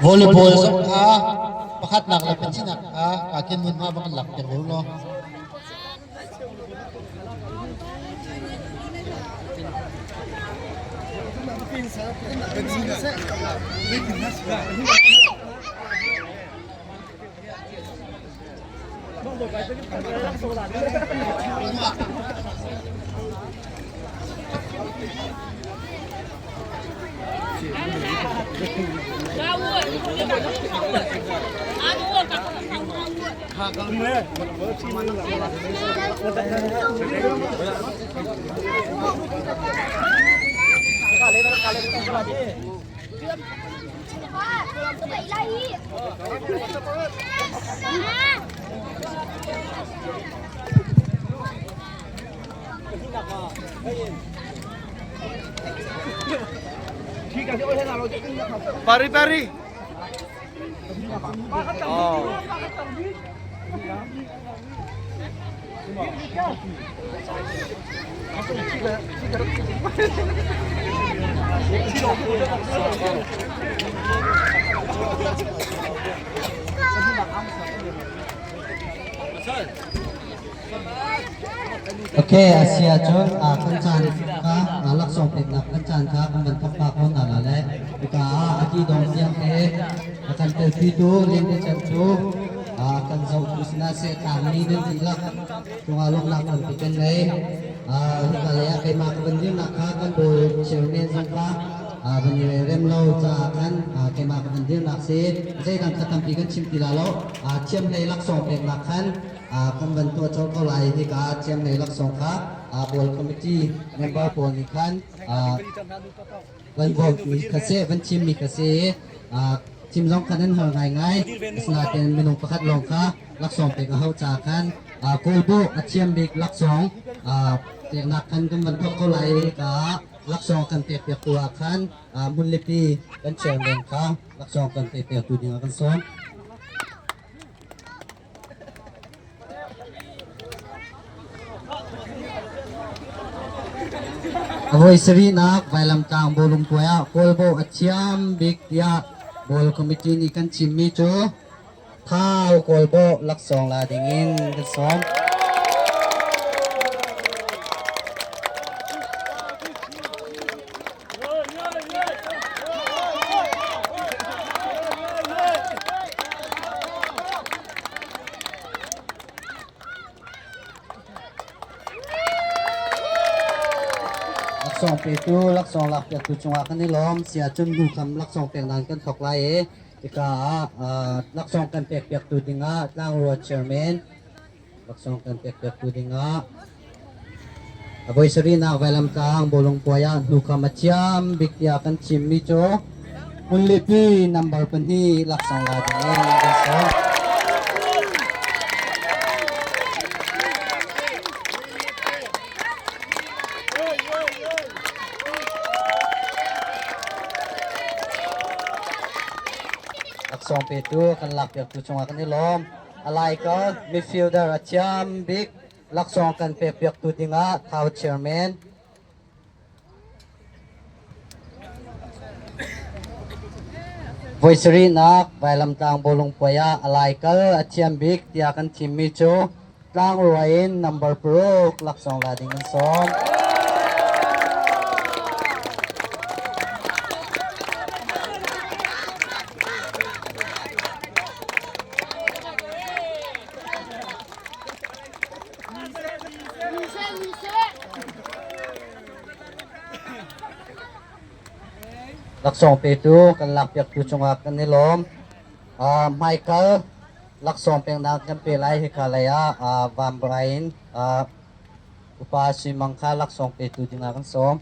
Volleyball zong kha pakhatnak le pahnihnak kha kaa ken hmunhma bang an lak piak ve law. Pari pari. Oh. Okay, a si ahcun kan caan kha laksawng peknak kan caan kha kan van thawk ta ko hna la le hika ah a ti dong tiang te a kan telpitu Lente cu kan zohtu sinah seh tlangmi nan dihlak cungah lawmhnak tampi kan ngei. Hika lei ah keimah ka van dirnak kha kan bawi chairman zong kha van i rem lo caah khan keimah ka van dirnak si. Zeidang kha tampi kan chim ti la lo. Thiamhlei laksawng peknak khan kan van tuah colh ko lai. Hika thiamhlei laksawng kha bawl committee member pawl nih khan van vote mi kha si, van thim mi kha si. Thim zong khan an har ngaingai. Asinain minung pakhat lawng kha laksawng pek a hau caah khan Kawlbawh a thiam bik laksawng peknak khan kan van thawk ko lai. Hika laksawng kan pek piaktu ah khan hmunlipi kan chairman kha laksawng kan pek piaktu ding ah kan sawm. A voi sarihnak Vailamtlang bawlung puai ah Kawlbawh a thiam bik tiah Bawl Committee nih kan chimmi cu Thau Kawlbawh laksawng la dingin kan sawm. Laksawng petu, laksawng lakpiaktu cungah kan i lawm. Sia cun hnu kham laksawng pek nan kan thawk lai i hika ah laksawng kan pekpiaktu dingah Tlangrua chairman Laksawng kan pekpiaktu dingah a voi sarihnak vailamtlang bawlung puai ah hnukham a thiam bik tiah kan thimmi cu Hmunlipi number pahnih laksawng la dingin kan sawm. Laksawng petu kan lakpiaktu cungah kan i lawm. A laikal midfielder a thiam bik laksawng kan pekpiaktu dingah Thau chairman Voi sarihnak Vailamtlang bawlung puai ah a laikal a thiam bik tiah kan thimmi cu Tlangrua in number paruk laksawng la ding an sawm. Laksawng petu kan lakpiaktu cungah kan i lawm. Hmaikal laksawng peknak kan pe lai hika lei ah Van Brian upa Sui Mang kha laksawng petu dingah kan sawm.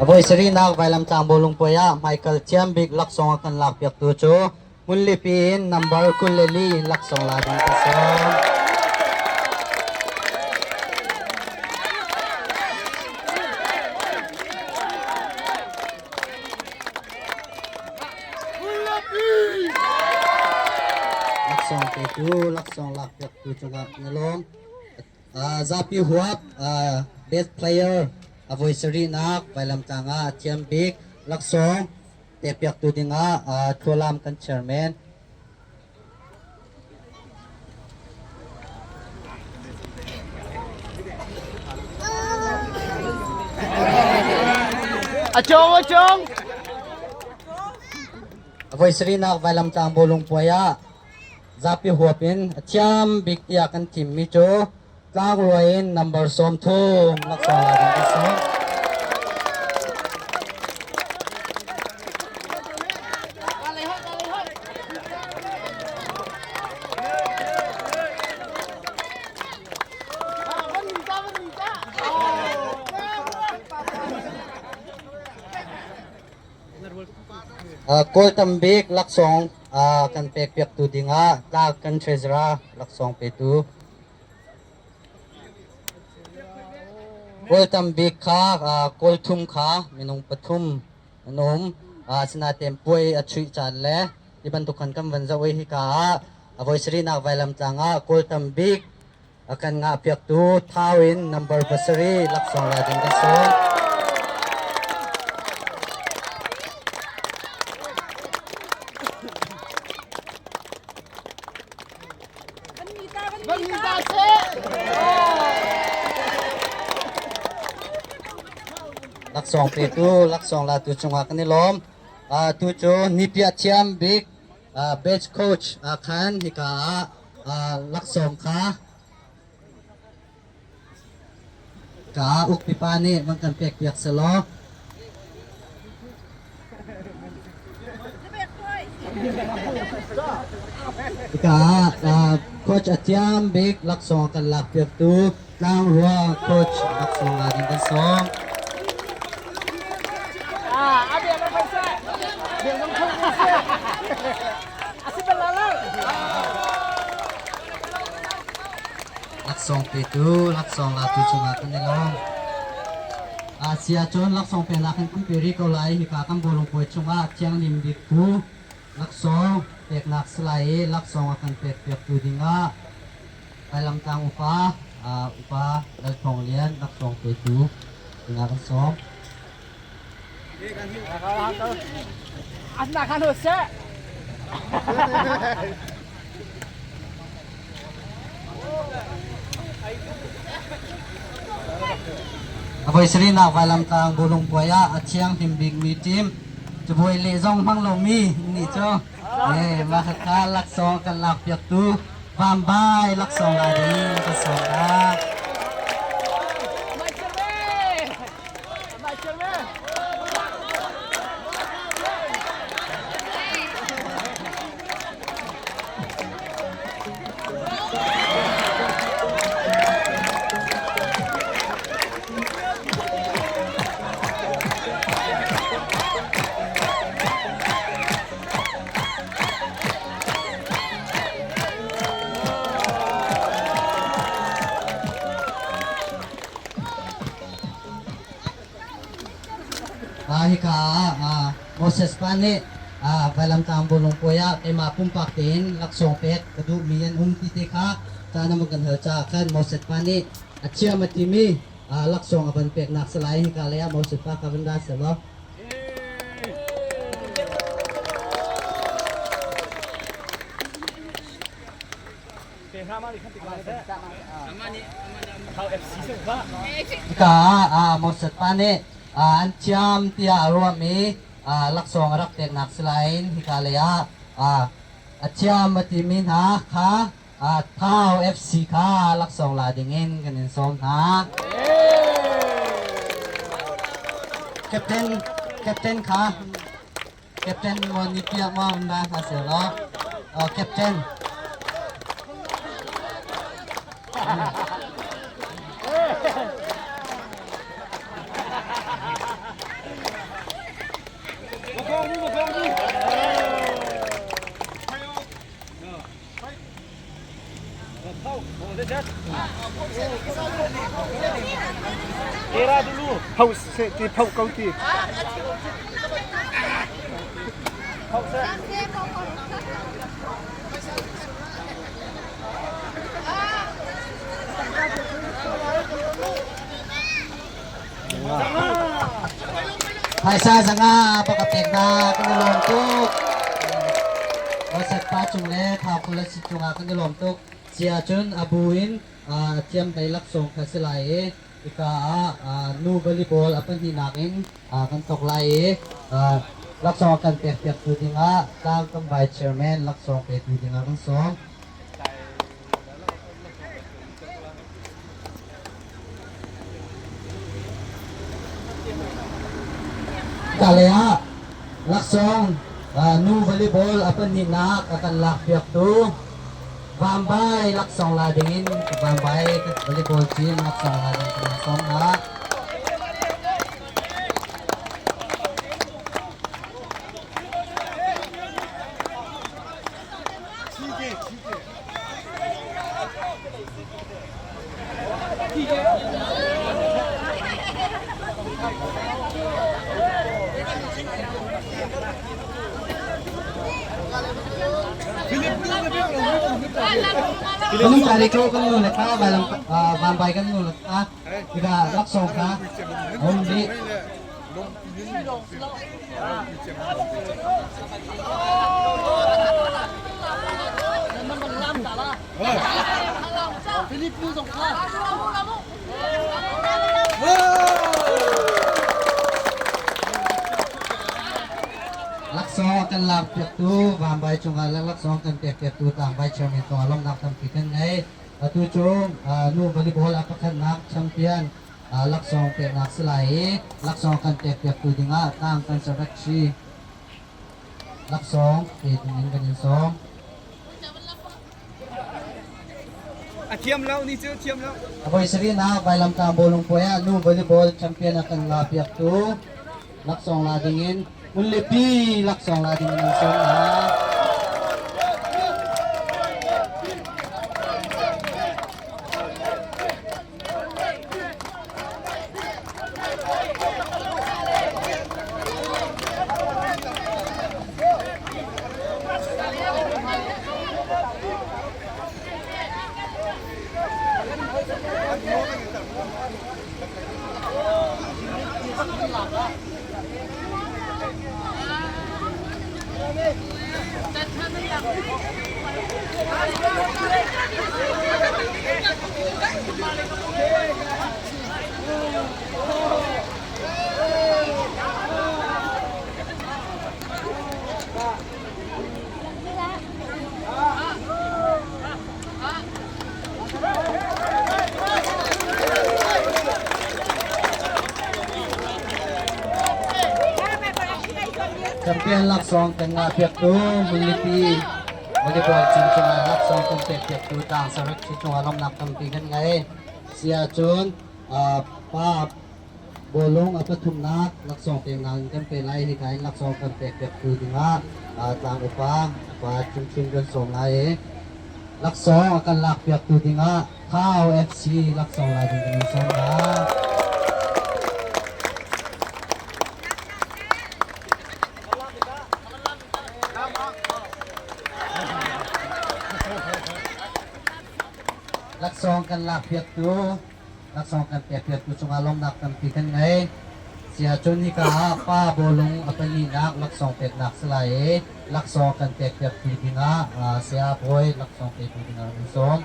A voi sarihnak vailamtlang bawlung puai ah hmaikal thiam bik laksawng a kan lakpiaktu cu Hmunlipi in number 24 laksawng la ding kan sawm. Laksawng petu, laksawng lakpiaktu cungah na lawm. Zapi huap best player a voi sarihnak vailamtlang ah a thiam bik laksawng pekpiaktu dingah Thualam kan chairman. A cong, a cong! A voi sarihnak vailamtlang bawlung puai ah zapi huap in a thiam bik tiah kan thimmi cu tlangruai in number 30 laksawng la ding kan si. Kawl tambik laksawng kan pekpiaktu dingah tlak kan treasurer laksawng petu. Kawl tambik kha kawl thum kha minung pathum an um. Asinain puai a chuih caan le ti bantuk khan kan van zoh i hika ah a voi sarihnak vailamtlang ah kawl tambik a kan ngahpiaktu Thau in number pasarih laksawng la ding kan sawm. Laksawng petu, laksawng latu cungah kan i lawm. Tu cu nipiah thiam bik batch coach khan hika ah laksawng kha ka uk pipa nih van kan pek piak selaw. Hika ah coach a thiam bik laksawng kan lak piaktu Tlangrua coach laksawng la ding kan sawm. Laksawng petu, laksawng latu cungah kan i lawm. Asia cun laksawng penak in kan pe rih ko lai. Hika kan bawlung puai chungah thianghlim bik phu laksawng peknak si lai i laksawng a kan pekpiaktu dingah Lailamtlang upa upa Lal Thawng Lian laksawng petu dingah kan sawm. A voi sarihnak vailamtlang bawlung puai ah a thianghlim bikmi team cabuai leh zong hmang lomi nih cu mah kha laksawng kan lakpiaktu Vambai laksawng la ding kan sawm hna. Hika ah Moses pa nih vailamtang bawlung puai ah keimah pumpak tein laksawng pek ka duhmi an um ti te kha caan a kan hal caah khan Moses pa nih a thiam a timi laksawng a van peknak si lai. Hika lei ah Moses pa kha van ra selaw. Hika ah Moses pa nih an thiam tiah a ruahmi laksawng a rak peknak si lain hika lei ah a thiam a timi hna kha Thau FC kha laksawng la dingin kan in sawm hna. Captain Captain kha Captain maw ni piah maw na hna selaw Captain. Phau seh ti phau ko ti. Phaisa zanga baka pek na kan i lawm tuk. Wasat pa cung le thau kul a si cungah kan i lawm tuk. Sia cun a bu in thiam hlei laksawng kha si lai i hika ah nu volleyball a pahnihnak in kan thawk lai i laksawng kan pek piaktu dingah tlangkam vice chairman laksawng petu dingah kan sawm. Kalay ah laksawng nu volleyball a pahnihnak a kan lakpiaktu Vambai laksawng la dingin Vambai volleyball team laksawng la ding kan sawm hna. Kanung tari ko kan nu le ka vailam vambai kan nu le ka ika laksawng kha hom dih. Laksawng kan lak piaktu Vambai cungah le laksawng kan pek piaktu tlangbai chairman cungah lawmhnak tampi kan ngei. Atu cu nu volleyball a pakhatnak champion laksawng peknak si lai i laksawng kan pek piaktu dingah tlang kan secretary laksawng pe dingin kan in sawm. A thiam lo ni cu thiam lo. Avoi sarihnak vailamtang bawlung puai ah nu volleyball champion a kan la piaktu laksawng la dingin Munlipi laksawng la dingin an sawm hna. Champion laksawng kan ngah piaktu Munlipi volleyball team cungah laksawng kan pek piaktu tang sarek si cungah lawmhnak tampi kan ngei. Si ahcun pa bawlung a pathumnak laksawng peknak in kan pe lai. Hika in laksawng kan pek piaktu dingah tlang upa upa Chungchung kan sawm lai i laksawng a kan lak piaktu dingah Thau FC laksawng lai ding kan in sawm hna. Laksawng kan lak piaktu laksawng kan pek piaktu cungah lawmhnak tampi kan ngei. Sia cun hika ah pa bawlung a pahnihnak laksawng peknak si lai i laksawng kan pek piaktu dingah saya bawi laksawng petu dingah kan sawm.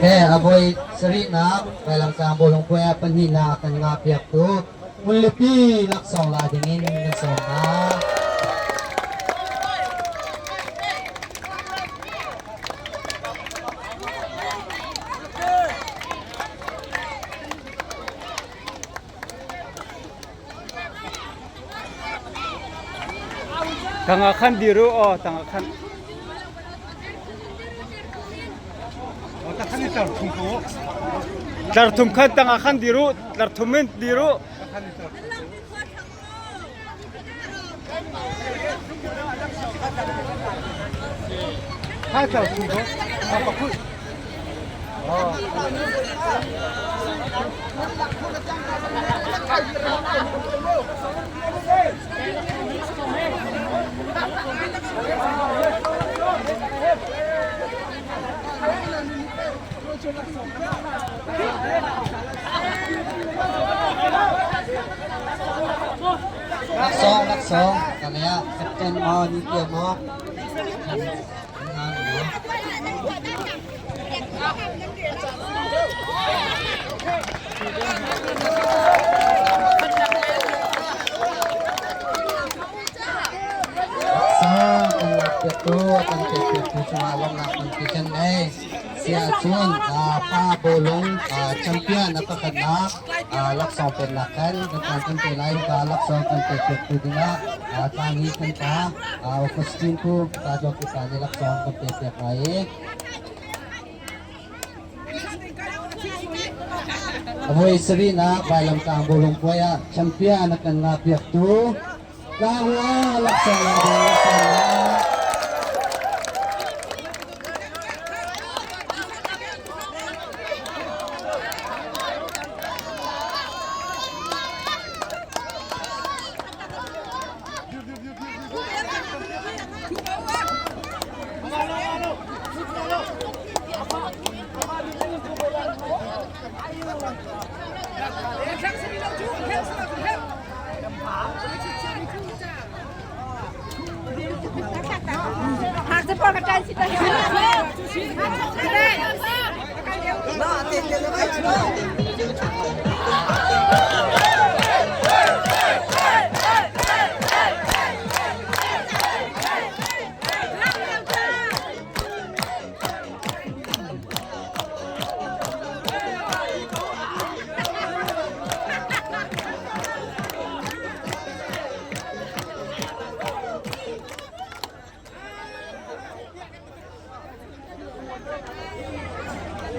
He a voi sarihnak Vailamtlang bawlung puai ah pahnihnak kan ngah piaktu Ngunlipi laksawng la dingin kan sawm hna. Tangah khan dir u aw tangah khan. Tlar thum khan tangah khan dir u tlar thum in dir u. Laksawng laksawng kalay ah captain maw ni tia maw Laksawng kan lak piaktu kan pek piaktu cungah lawmhnak tampi kan ngei. Siahcun pa bawlung champion a pakhatnak laksawng peknak khan kan caan kan pe lai. Hika laksawng kan pek piaktu dingah tlangi kan pa Augustine Pu Pa Dawt pa nih laksawng kan pek piak lai i a voi sarihnak vailamtang bawlung puai ah champion a kan ngah piaktu Tlangwa laksawng la ding laksawng la.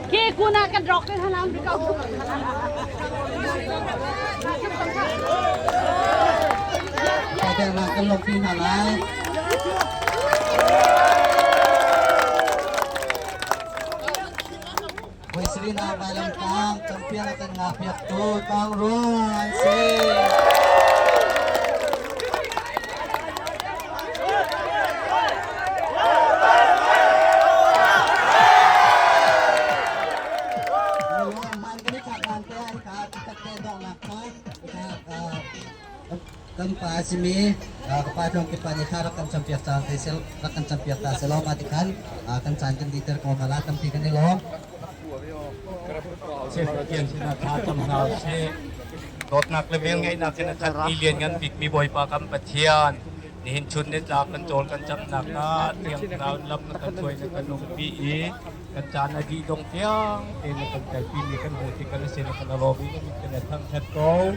Ke kuna kan rock ke halam bi kau. Kaya kan lompi hna lai. Wesley na vailamtang champion a kan ngapiaktu Tang Rung an si. Kan pa a simi ka pa Tlawng Kip pa nih kha rak kan campiak cang te sel rak kan campiak ta selaw mah ti khan kan caan kan diter ko hna la tampi kan i lawm. Pathian sinah thla cam hna usih. Dawtnak le velngeihnak in a khatmi lianngan bikmi Bawipa kan Pathian, nihin chun nitlak kan cawl kan camnak ah thiang thlarau in lam na kan hruai na kan umpi i kan caan a dih dong tiang tein na kan kalpi mi kan hmuh tik kan sin kan lawm i kan mit kan thangthat ko.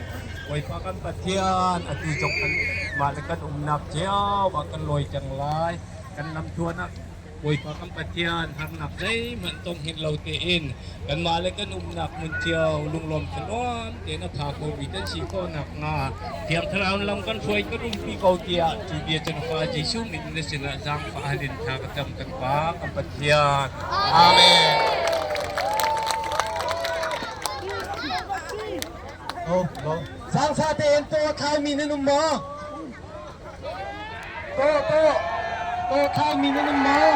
Bawipa kan Pathian, atu zong kan mah le kan umnak cio ah kan lawi cang lai. Kan lamtluan ah Bawipa kan Pathian, harnak zeihmanh tong hngilh lo tein kanmah le kan umnak hmun cio lunglawm thanuam tein a pha khomi kan si khawh nakhnga Thiang Thlarau lam kan hruai kan umpi ko tiah cu bia cu na Fa Jesuh min na sinah zaangfah hal in thla ka cam kan Pa kan Pathian. Amen. Oh, Zaangfah tein taw a khaimi nan um maw? Taw, taw, taw khaimi nan um maw?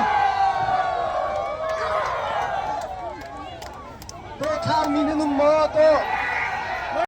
Taw khaimi nan um maw? Taw.